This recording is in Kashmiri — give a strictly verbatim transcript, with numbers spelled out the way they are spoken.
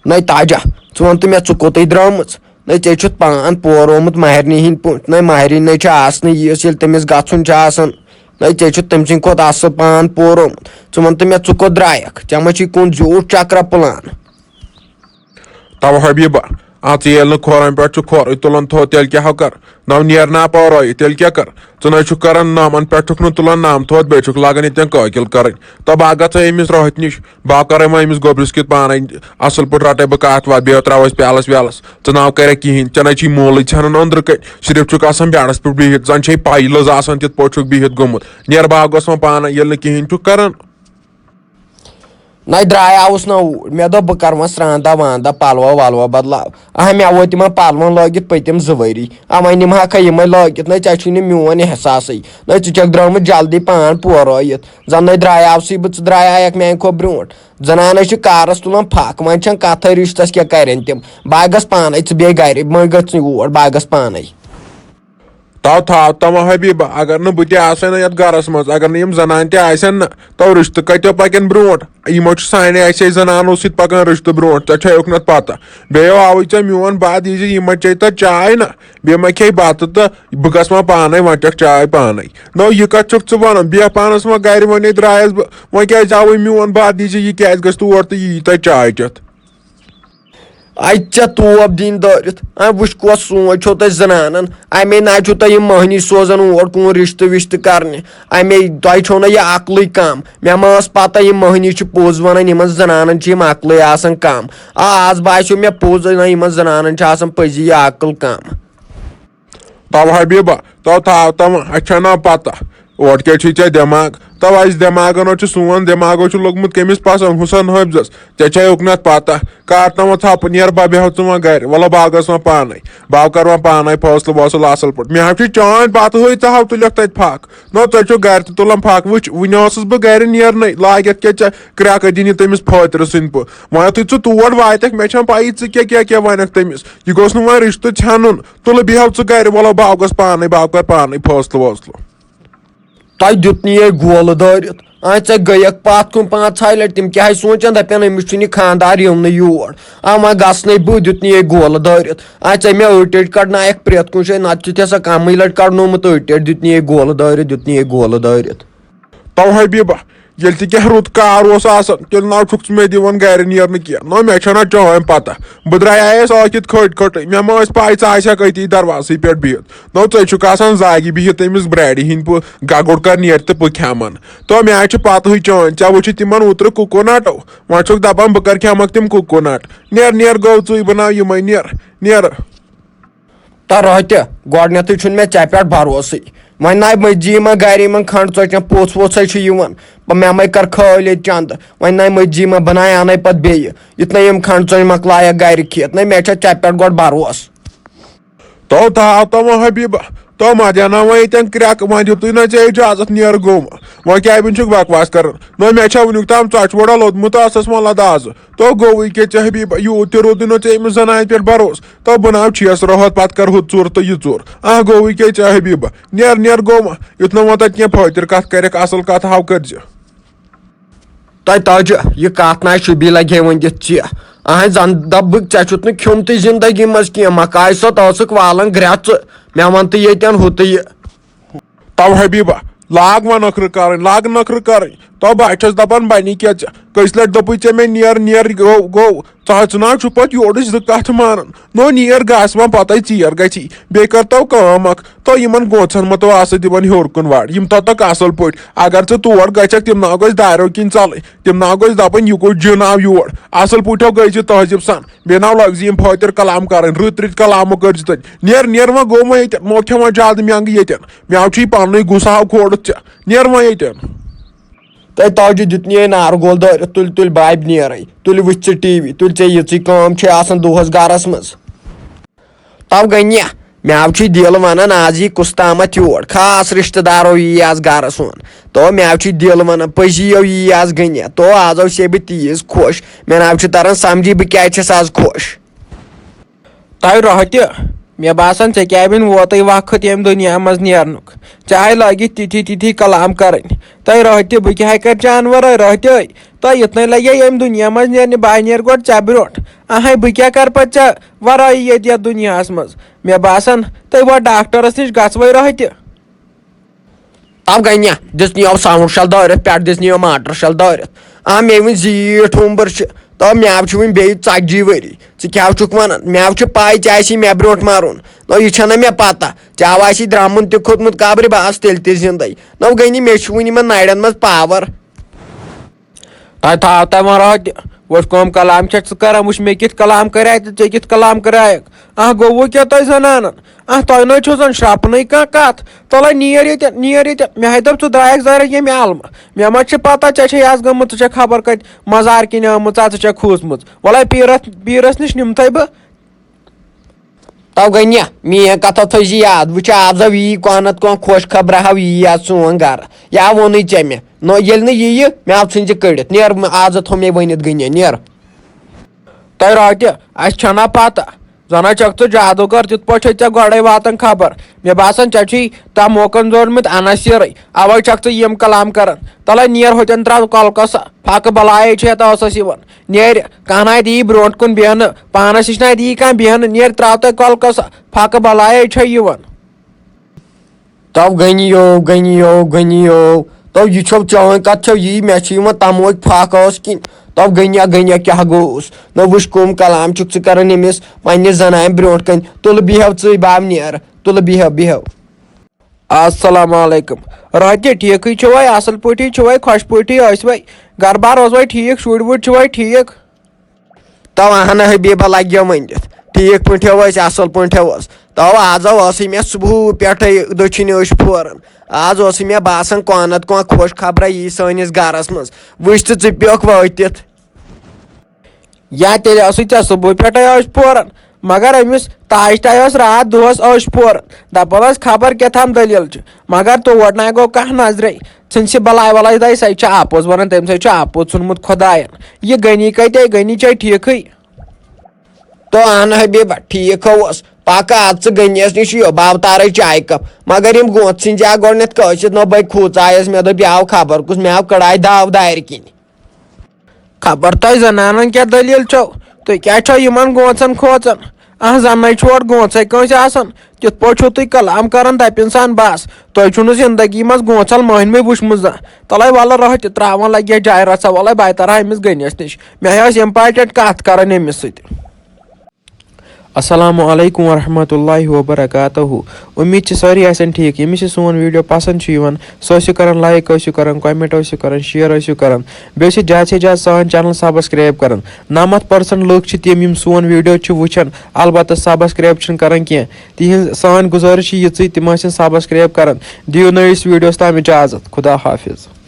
نَے تاجہ، ژٕ وَن تہٕ مےٚ، ژٕ کوٚتٕے درٛامٕژ؟ نَے ژےٚ چھُتھ پان پورومُت مہرنہِ ہِنٛدۍ پٲٹھۍ۔ نَے مہرِنۍ نَے چھِ آسنٕے یِژھ، ییٚلہِ تٔمِس گژھُن چھُ آسان۔ نَے ژےٚ چھُتھ تٔمۍ سٕنٛدِ کھۄتہٕ اَصٕل پان پورومُت۔ ژٕ وَن تہٕ مےٚ، ژٕ کوٚت درٛایَکھ؟ ژےٚ ما چھُے کُن زیوٗٹھ چکرا پٕلان؟ تَوٕ حبیٖبہ، اَژٕ ییٚلہِ نہٕ کھۄرَن پٮ۪ٹھ چھُ کھۄرٕے تُلان تھوٚد، تیٚلہِ کیٛاہ ہو کَر؟ نَو نیرنا پورٲیِتھ، تیٚلہِ کیٛاہ کَر؟ ژٕ نَے چھُکھ کَران نامَن پٮ۪ٹھ چھُکھ نہٕ تُلان نام تھوٚد، بیٚیہِ چھُکھ لاگان ییٚتٮ۪ن قٲقِل کَرٕنۍ۔ تہٕ بہٕ ہا گژھٕ أمِس روہِتھ نِش، بہٕ ہا کَرٕ وۄنۍ أمِس گوٚبرِس کِتھ پانَے اَصٕل پٲٹھۍ رَٹَے بہٕ کَتھ وَتھ، بیٚیہِ ترٛاوَس پیالَس ویالَس۔ ژٕ ناو کَرٮ۪کھ کِہیٖنۍ، ژےٚ نَے چھی مولٕے ژھٮ۪نان أنٛدرٕ کَنۍ، صرف چھُکھ آسان بیڈَس پٮ۪ٹھ بِہِتھ، زَن چھے پَیی لٔز آسان تِتھ پٲٹھۍ چھُکھ بِہِتھ گوٚمُت۔ نیر بہٕ ہا گوٚژھ وۄنۍ پانَے، ییٚلہِ نہٕ کِہیٖنۍ چھُکھ کَران۔ نَے درٛایاوُس نہ اوٗرۍ۔ مےٚ دوٚپ، بہٕ کَرٕ وۄنۍ سرٛانٛدہ وانٛدہ، پَلوا وَلوا بدلاو۔ اہا، مےٚ وٲتۍ یِمَن پَلوَن لٲگِتھ پٔتِم زٕ ؤری۔ اَ، وۄنۍ نِمہٕ ہاکھا یِمَے لٲگِتھ۔ نَے ژےٚ چھُے نہٕ میون احساسٕے۔ نَے ژٕ چھَکھ درٛامٕژ جلدی پان پورٲیِتھ۔ زَن نَے درٛایاوسٕے بہٕ، ژٕ درٛایایَکھ میٛانہِ کھۄتہٕ برٛونٛٹھ۔ زَنانَے چھِ کارَس تُلان پھَکھ۔ وۄنۍ چھَنہٕ کَتھَے رِشتَس کیٛاہ کَرن تِم۔ بہٕ ہا گژھٕ پانَے، ژٕ بیٚہہ گَرِ۔ وۄنۍ گژھ نہٕ یور، بہٕ ہا گژھٕ پانَے۔ تو تھاو تمہٕ حبیبہ، اگر نہٕ بہٕ تہِ آسے نہ یتھ گرس منٛز، اگر نہٕ یِم زنانہٕ تہِ آسن نہ، تو رشتہٕ کتیو پکن برونٹھ؟ یِمو چھُ سانے اسے زنانو سۭتۍ پکان رشتہٕ برونٹھ، ژےٚ چھے اوٚکنتھ پتہ۔ بیٚیہِ آوٕے ژےٚ میون بتہٕ ییٖزِ، یِمن چے تہٕ چاے نہ، بیٚیہِ ما کھیٚیہِ بتہٕ تہٕ بہٕ گژھٕ وۄنۍ پانے، وۄنۍ چکھ چاے پانے۔ نو، یہِ کتھ چھُکھ ژٕ ونان؟ بیٚہہ پانس وۄنۍ گرِ، وۄنۍ ہے درٛایس بہٕ، وۄنۍ کیازِ آوٕے میون بتہٕ ییٖزِ، یہِ کیازِ گژھِ تور تہٕ یی تتہِ چاے چٮ۪تھ؟ اَتہِ ژےٚ توب دِنۍ دٲرِتھ۔ اَمہِ وٕچھ کۄس سونٛچ چھو تۄہہِ زنانن؟ اَمے نہ چھُو تۄہہِ یِم مٔہنی سوزان اور کُن رِشتہٕ وِشتہٕ کرنہِ۔ اَمے تۄہہِ چھو نہ یہِ عقلٕے کم۔ مےٚ ما ٲس پتہ یِم مٔہنی چھِ پوٚز ونان، یِمن زنانن چھِ یِم عقلٕے آسان کم۔ آ، آز باسیو مےٚ پوٚز نہ یِمن زنانن چھِ آسان پٔزی یہِ عقل کم۔ تو حبیبہ، تو تھاو تم، اَسہِ چھےٚ نا پتہ۔ اورٕ کیٛاہ چھُے ژےٚ دٮ۪ماغ؟ تو اَسہِ دٮ۪ماغن اوس چھُ سون دٮ۪ماغ اوس چھُ لوٚگمُت کٔمِس پسند؟ حسن حٲفظس۔ ژےٚ چھے اُکنتھ پتہ۔ کر تام ژھاپہٕ، نیر بہٕ بیٚہو ژٕ وۄنۍ گرِ۔ وَلہٕ بہٕ ہا گژھٕ وۄنۍ پانے۔ بہٕ ہا کرٕ وۄنۍ پانے فٲصلہٕ وٲصلہٕ اصل پٲٹھۍ۔ مےٚ ہا چھُے چٲنۍ پتہٕ ہٕے، ژٕ ہاو تُلکھ تتہِ پھکھ۔ نہ، ژےٚ چھُ گرِ تہِ تُلان پھکھ۔ وٕچھ، وُنہِ اوسُس بہٕ گرِ نیرنَے، لاگٮ۪تھ کیٛاہ ژےٚ کرٛٮ۪کہٕ دِنہِ تٔمِس پھٲترٕ سٕنٛدۍ پٲٹھۍ۔ وۄنۍ یُتھُے ژٕ تور واتکھ، مےٚ چھَنہٕ پَیی ژٕ کیٛاہ، کیٛاہ، کیٛاہ وَنَکھ تٔمِس۔ یہِ گوٚژھ نہٕ وۄنۍ رِشتہٕ ژھٮ۪نُن۔ تُلہٕ بیٚہو ژٕ گرِ، وَلہٕ بہٕ گژھٕ پانَے، بہٕ کَرٕ پانَے فٲصلہٕ وٲصلہٕ۔ تۄہہِ دیُت نہٕ یہِ گولہٕ دٲرِتھ۔ آ، ژےٚ گٔیَکھ پَتھ کُن پانٛژھ ہَے لَٹہِ۔ تِم کیٛاہ ہے سونٛچَن، دَپَن، أمِس چھُنہٕ یہِ خانٛدار یِونٕے یور۔ آ، وۄنۍ گژھنَے بہٕ، دیُت نہٕ یہِ گولہٕ دٲرِتھ۔ آ، ژےٚ مےٚ أڑۍ أڑۍ کَڑنایَکھ پرٛٮ۪تھ کُنہِ جایہِ، نَتہٕ چھُ تہِ آسان کَمٕے لَٹہِ کَڑنومُت أڑۍ أڑۍ، دیُت نہٕ یہِ گولہٕ دٲرِتھ، دیُت نہٕ یہِ گولہٕ دٲرِتھ۔ توہے بیبہ، ییٚلہِ تہِ کینٛہہ رُت کار اوس آسان، تیٚلہِ نہ چھُکھ ژٕ مےٚ دِوان گرِ نیرنہٕ کینٛہہ۔ نہ، مےٚ چھےٚ نہ چٲنۍ پتہ۔ بہٕ درٛایایس ٲکھِتھ کھٔٹۍ کھٔٹٕے۔ مےٚ ما ٲسۍ پَے ژٕ آسکھ أتی دروازسٕے پٮ۪ٹھ بِہِتھ۔ نہ، ژٕ چھُکھ آسان زاگہِ بِہِتھ تٔمِس برٛارِ ہِنٛدۍ پٲٹھۍ، گگُر کر نیر تہٕ بہٕ کھٮ۪من۔ تو مےٚ چھِ پتہٕے چٲنۍ، ژےٚ وٕچھِتھ تِمن اوترٕ کوکونٹو۔ وۄنۍ چھُکھ دپان بہٕ کر کھٮ۪مکھ تِم کوکونٹ۔ نیر، نیر، گوٚو ژٕے، بہٕ ناو یِمے، نیر، نیر۔ تہٕ رٲتہِ گۄڈٕنیتھٕے چھُنہٕ مےٚ ژےٚ پٮ۪ٹھ بھروسٕے۔ وۄنۍ نَے مٔجی یِمن گرِ یِمن کھنٛڈ ژۄچن پوٚژھ ووٚژھ ہے چھُ یِوان۔ بہٕ مےٚ مَے کر کھٲلۍ ییٚتہِ چندٕ۔ وۄنۍ نَے مٔجی یِمن بہٕ نَے اَنَے پتہٕ بیٚیہِ۔ یُتھ نَے یِم کھنٛڈ ژۄچ مۄکلایَکھ گرِ کھٮ۪تھ، نَے مےٚ چھےٚ ژےٚ پٮ۪ٹھ گۄڈٕ بھروسہٕ۔ تو تھاو تمو حبیبہ، تو ما دیانا وۄنۍ ییٚتٮ۪ن کرٛٮ۪کہٕ، وۄنۍ دیُتُے نہ ژےٚ اجازت، نیر گوٚو۔ وۄنۍ کیٛاہ وٕنہِ چھُکھ بکواس کران؟ نہ، مےٚ چھےٚ وٕنیُک تام ژۄچہِ ووڑا لوٚدمُت ٲسَس وۄنۍ لدازٕ۔ تو گوٚوٕے کیٛاہ ژےٚ حبیبہ، یوٗت تہِ روٗدُے نہٕ ژےٚ أمِس زنانہِ پٮ۪ٹھ بھروسہٕ۔ تو بہٕ ناو چھیس رٲہَتھ، پتہٕ کر ہُہ ژوٗر تہٕ یہِ ژوٗر۔ آ، گوٚوٕے کیٛاہ ژےٚ حبیبہ؟ نیر، نیر گوٚو وۄنۍ۔ یُتھ نہٕ وۄنۍ تتہِ کینٛہہ پھٲتِر کتھ کرکھ، اصل کتھ ہاو کٔرزِ۔ تۄہہِ تاجہِ، یہِ کتھ نہ شوٗبی لگہِ ہے وۄنۍ دِتھ ژےٚ۔ اہنۍ زن دپ بہٕ، ژےٚ چھُتھ نہٕ کھیوٚمتُے زندگی منٛز کینٛہہ، مکاے سۄ تٲژٕکھ والان گرٛٮ۪ژٕ۔ مےٚ ون تہٕ ییٚتٮ۪ن ہُہ تہٕ یہِ۔ تو حبیبہ، لاگ وۄنۍ نخرٕ کرٕنۍ، لاگ نخرٕ کرٕنۍ۔ تو بہٕ چھَس دَپان، بَنی کیٛاہ ژےٚ؟ کٔژِ لَٹہِ دوٚپُے ژےٚ مےٚ نیر، نیر، گوٚو، گوٚو۔ ژٕ حظ، ژٕ نہ حظ چھُکھ پَتہٕ یورٕچ زٕ کَتھٕ مانان۔ نو نیر گاسہٕ ما پَتَے ژیر گژھی۔ بیٚیہِ کر تو کٲم اَکھ، تو یِمَن گوژھَن ما تو آسہٕ دِوان ہیوٚر کُن وَڑ۔ یِم تھٲوتَکھ اَصٕل پٲٹھۍ۔ اگر ژٕ تور گژھکھ، تِم نہ گژھِ دارٮ۪و کِنۍ ژَلٕنۍ۔ تِم نہ گژھِ دَپٕنۍ، یہِ کُس جِن آو یور۔ اَصٕل پٲٹھۍ گٔے زِ تہذیٖب سان۔ بیٚیہِ ناو لَفظی یِم پھٲتِر کلام کَرٕنۍ، رٕتۍ رٕتۍ کلامہٕ کٔرۍ زِ تَتہِ۔ نیر، نیر وۄنۍ گوٚو وۄنۍ ییٚتٮ۪ن۔ مو کھٮ۪وان زیادٕ مٮ۪نٛگہٕ ییٚتٮ۪ن۔ مےٚ چھُے پَننُے غصہٕ ہاو کھولُتھ ژےٚ۔ نیر وۄنۍ ییٚتٮ۪ن۔ تۄہہِ تاجہِ دیُت نہٕ یہِ نارٕ گول دٲرِتھ، تُلۍ تُلۍ بابہِ نیرَے، تُلۍ وٕچھ ژٕ ٹی وی، تُلۍ ژےٚ یِژٕے کٲم چھے آسان دۄہَس گَرَس منٛز۔ تَو گٔنیہ، مےٚ چھُے دِل وَنان آز یی کُس تامَتھ یور، خاص رِشتہٕ دارو یی آز گَرَس سون۔ تو مےٚ چھُے دِل وَنان پٔزی یو یی آز گٔنیہ، تو آز اوسے بہٕ تیٖژ خۄش، مےٚ نہ چھُ تَران سَمجھی بہٕ کیٛازِ چھَس آز خۄش۔ تۄہہِ رۄہہ تہِ، مےٚ باسان، ژےٚ کیٛاہ وۄنۍ ووتُے وقت ییٚمہِ دُنیا منٛز نیرنُک۔ ژےٚ آے لٲگِتھ تِتھی تِتھی کلام کرٕنۍ۔ تۄہہِ رٲتۍ تہِ بہٕ کیٛاہ کرٕ جانورے رٲتۍ ٲے؟ تۄہہِ یِتھ نَے لگے ییٚمہِ دُنیا منٛز نیرنہِ، بہٕ ہاے نیرٕ گۄڈٕ ژےٚ برونٛٹھ۔ اہے، بہٕ کیٛاہ کرٕ پتہٕ ژےٚ ورٲیی ییٚتہِ یتھ دُنیاہس منٛز؟ مےٚ باسان، تُہۍ وۄنۍ ڈاکٹرس نِش گژھوے رٲتۍ تہِ۔ تَو گٔے نہ، دِژ نِیو ساوُنٛڈ شَل دٲرِتھ، پٮ۪ٹھ دِژ نِیو ماٹر شَل دٲرِتھ۔ آ، مےٚ وٕنۍ زیٖٹھ عُمر چھِ، تَو مےٚ چھُ وٕنہِ بیٚیہِ ژَتجی ؤری۔ ژٕ کیٛاہ چھُکھ وَنان؟ مےٚ چھُ پَے ژےٚ آسی مےٚ برونٛٹھ مَرُن۔ نہ، یہِ چھَنہ مےٚ پَتہ۔ ژےٚ آسی درٛمُن تہِ کھوٚتمُت قبرِ، بہٕ آس تیٚلہِ تہِ زِندَے۔ نہ، گٔے نہٕ، مےٚ چھُ وٕنہِ یِمَن نَرٮ۪ن منٛز پاوَر۔ تۄہہِ تھاو تۄہہِ وۄنۍ رٲتۍ تہِ۔ وٕچھ، کۄم کلام چھَکھ ژٕ کران، وٕچھ، مےٚ کِتھ کلام کریٛاے تہٕ ژےٚ کِتھ کلام کریٛاکھ۔ اَہ، گوٚوٕ کیٛاہ تۄہہِ زنانن؟ اَہ، تۄہہِ نَے چھُو زَن شرٛپنٕے کانٛہہ کَتھ۔ تَلَے نیر ییٚتٮ۪ن، نیر ییٚتٮ۪ن۔ مےٚ ہَے دوٚپ، ژٕ درٛایَکھ زَرٕ ییٚمہِ عالمہٕ۔ مےٚ ما چھِ پَتہ ژےٚ چھے آز گٔمٕژ، ژٕ چھَکھ خبر کَتہِ مزار کِنۍ آمٕژ، ژٕ چھَکھ کھوٗژمٕژ۔ وَلَے پیٖرَس، پیٖرَس نِش نِمتھَے بہٕ۔ تَو گٔے نہ، میٛٲنۍ کَتھا تھٲیزِ یاد۔ وٕچھ، آز آو یی کۄنَتھ کۄنٛہہ خۄش خبرا ہاو یی یَتھ سون گَرٕ۔ یا ووٚنُے ژےٚ مےٚ۔ نو، ییٚلہِ نہٕ یِیہِ، مےٚ آو ژھٕنزِ کٔڑِتھ۔ نیر، آز تھوٚو مےٚ ؤنِتھ گٔنِتھ، نیر۔ تۄہہِ راتہِ، اَسہِ چھَنا پَتہ۔ زَنہ چھَکھ ژٕ جادوٗگر، تِتھ پٲٹھۍ چھے ژےٚ گۄڈَے واتان خبر۔ مےٚ باسان، ژےٚ چھُے تَموکَن زورمُت اَنَس یِرٕے۔ اَوَے چھَکھ ژٕ یِم کلام کران۔ تَلَے نیر ہوٚتٮ۪ن ترٛاو کۄلکَس، پھاکہٕ بَلایے چھِ یَتھ ٲسَس یِوان۔ نیر، کانٛہہ نَے دی برونٛٹھ کُن بیٚہنہٕ، پانَس نِش نَے دی کانٛہہ بیٚہنہٕ۔ نیر، ترٛاو تۄہہِ کۄلکَس، پھاکہٕ بَلایے چھے یِوان۔ تو گٔنِیو، گٔنِیو، گٔنِیو۔ تو یہِ چھو چٲنۍ کتھ چھو یی، مےٚ چھِ یِوان تموکۍ پھاکہٕ ٲس کِنۍ۔ تو گٔنیا، گٔنیا کیٛاہ گوٚوس؟ نہ وٕچھ کٕم کلام چھُکھ ژٕ کران أمِس پننہِ زنانہِ برونٛٹھ کنہِ۔ تُلہٕ بیٚہو ژٕے باب نیر، تُلہٕ بیٚہو، بیٚہو۔ السلام علیکم۔ راتہِ ٹھیکٕے چھِوے، اصل پٲٹھی چھِوے، خۄش پٲٹھی ٲسوے؟ گرٕ بار اوسوے ٹھیک، شُرۍ وُرۍ چھِوے ٹھیک؟ تو اہن حبیبہ لگیو ؤنِتھ۔ ٹھیک پٲٹھۍ ٲسۍ، اصل پٲٹھۍ ٲس۔ تو آز ٲسٕے مےٚ صبحہٕ پٮ۪ٹھے دٔچھِنۍ أچھ پھوران۔ آز اوسُے مےٚ باسان کۄنتھ کۄنٛہہ خۄش خبرا یی سٲنِس گرس منٛز۔ وٕچھ تہٕ ژٕ پیوکھ وٲتِتھ۔ یا تیٚلہِ ٲسٕے ژےٚ صبحہٕ پٮ۪ٹھے أچھ پھوران، مگر أمِس تاج تاج ٲس راتھ دۄہس أچھ پھوران، دپان ٲس خبر کیٛاہ تام دٔلیٖل چھِ، مگر تور نہ گوٚو کانٛہہ نظرے۔ ژھٕنۍ سہِ بلاے ولاے داے، سۄے چھِ اپُز ونان، تٔمۍ سٕے چھُ اپُز ژھُنمُت خۄداین۔ یہِ غنی کتے؟ غنی چھے ٹھیکھٕے؟ تو اہن حبیبہ، ٹھیک اوس۔ پکہ اتھ ژٕ غنیس نِش یہِ باو تارے چایہِ کپ۔ مگر یِم گونٛژھ سٕنٛدۍ آ گۄڈٕنیتھ کٲشِر نہ بے کھوژایس، مےٚ دوٚپ یہِ آو خبر کُس، مےٚ آو کڑاے داو دارِ کِنۍ۔ خبر تۄہہِ زنانن کیٛاہ دٔلیٖل چھو؟ تُہۍ کیٛاہ چھو یِمن گونٛژن کھوژان؟ اہن زنٕے چھُ اورٕ گونٛژے کٲنٛسہِ آسان۔ تِتھ پٲٹھۍ چھُو تُہۍ کلام کران دپہِ انسان بس۔ تۄہہِ چھُو نہٕ زندگی منٛز گونٛژل مٔہنوٕے وٕچھمٕژ زانٛہہ۔ تلے ولہٕ رٲتھ تہِ ترٛاوان لگہِ ہے جاے رژھا، ولے بہٕ تہِ ترہا أمِس غنیس نِش۔ مےٚ ٲس important کتھ کرٕنۍ أمِس سۭتۍ۔ السلام علیکم ورحمۃ اللہ وبرکاتہ۔ امید چھِ سٲری آسن ٹھیک۔ ییٚمِس یہِ سون video پسند چھُ یِوان، سُہ ٲسِو کران like، ٲسِو کران comment، ٲسِو کران share، ٲسِو کران۔ بیٚیہِ ٲسِو زیادٕ سے زیادٕ سٲنۍ channel subscribe کران۔ نَمَتھ percent لُکھ چھِ تِم، یِم سون video چھِ وٕچھان، البتہ subscribe چھِنہٕ کران کینٛہہ۔ تِہنٛز، سٲنۍ گُزٲرِش چھِ یِژٕے، تِم ٲسِن subscribe کران۔ دِیِو نٔیِس videoس تام اجازت۔ خدا حافظ۔